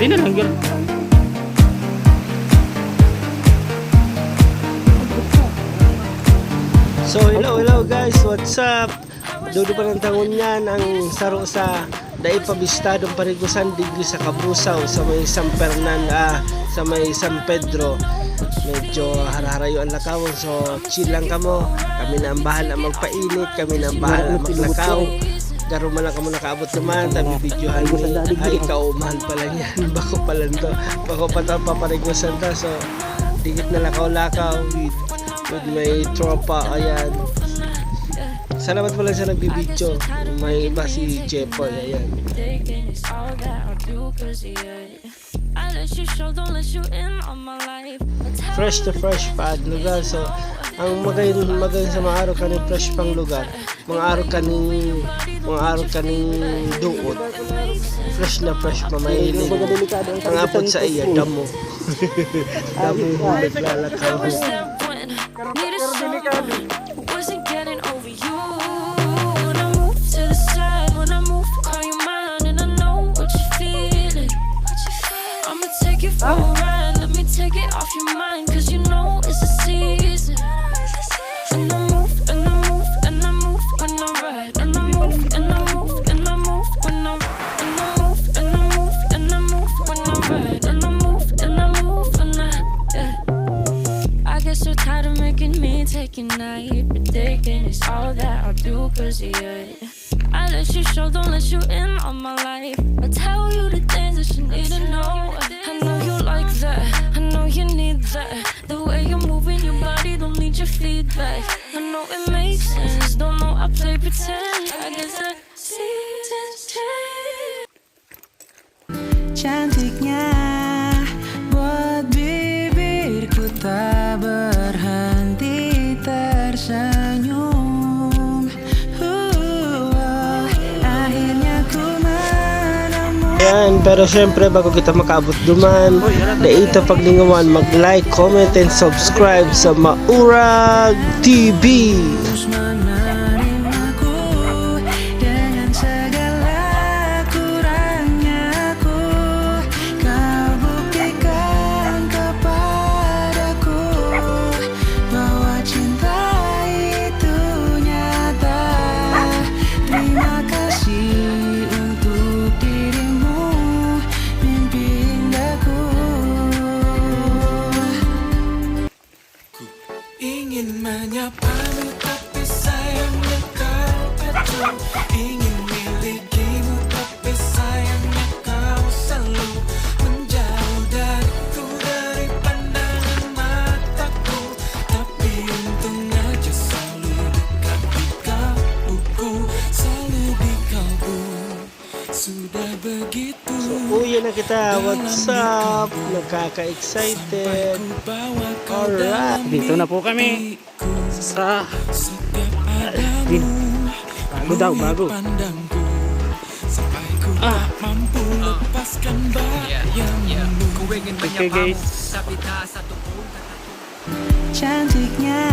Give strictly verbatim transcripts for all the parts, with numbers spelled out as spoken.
Di na lang, girl. So, hello, hello guys, what's up? Dudu pa ng tangon niyan ang saro sa dai pa bistadong parigusan digdi sa Cabusao, sa may San Fernan, ah, sa may San Pedro. Medyo haraharayo ang lakawon, so chill lang kamo. Kami na ang bahala magpainit, kami na ang bahala maglakaw. Garo man lang kamo nakaabot naman, tabi videohan mi. Ay, ikaw, mahal pala niyan. Bako pala to. Bako pa to, paparigusan to. So, dikit na lakaw-lakaw with, with my tropa. Ayan. Salamat pala sa nagbibidyo. May iba si Jepoy. Ayan. Fresh to fresh pa ang lugar. So, ang magayon, magayon sa mga araw kaning fresh pang lugar. Mga araw kaning, mga araw kaning duot. Fresh na fresh pa, mahilig. Ang apod sa iya, damo. Damo yung naglalakaw. Need a song. Wasn't getting over you. When I move to the side, when I move, call you mine, and I know what you're feeling. I'ma take you for a ride, let me take it off your mind, 'cause you know it's the season. And I move, and I move, and I move when I ride, and I move, and I move, and I move when I ride, and I move, and I move, and I move when I ride, and I move, and I move when I, yeah. I get so tired of making me take your night, but taking is all that I do, 'cause of you. I let you show, don't let you in on my life. I tell you the things that you need to know. I know you like that, I know you need that. The way you're moving your body, don't need your feedback. I know it makes sense, don't know I play pretend. I guess the seasons change. Cantiknya buat bibirku tak berhenti tersenyum. Huh, akhirnya ku menemukan. Ayan, pero syempre, bago kita makaabot duman, dai ta paglingawan mag-like, comment, and subscribe sa Maurag T V. Terus menerimaku dengan segala kurangnya aku. Kau buktikan kepadaku bahwa cinta itu nyata. Terima kasih untuk dirimu, mimpi indahku. Ingin menyapamu, tapi sayangnya kau tak tahu. Ingin milikimu, tapi sayangnya kau selalu menjauh dariku, dari pandangan mataku. Tapi untung aja selalu dekat di kalbuku, selalu di kalbu. Sudah begitu. So, uwi na kita. What's up? Nakaka-excited. Alright. Dito na po kami sa, ah, din. Bago daw, bago. Ah. Yeah, yeah. Okay, guys. Cantiknya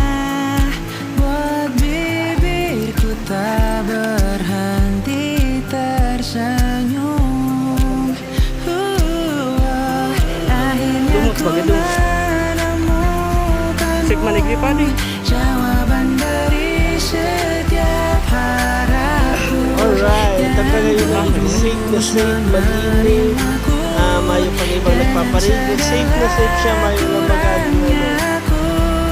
buat bibirku tak berhenti tersenyum. Huh, akhirnya ku menemukan. Jawaban dari setiap harapku. Alright, ito na ngayon ang safe na safe, mag-init. Ah, mayo pang ibang nagpaparigo. Safe na safe siya, mayo lang mag-agi, ano.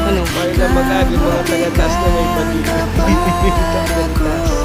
Ano? Mayo lang mag-agi, mga taga-taas na may baligo. Taga-taas.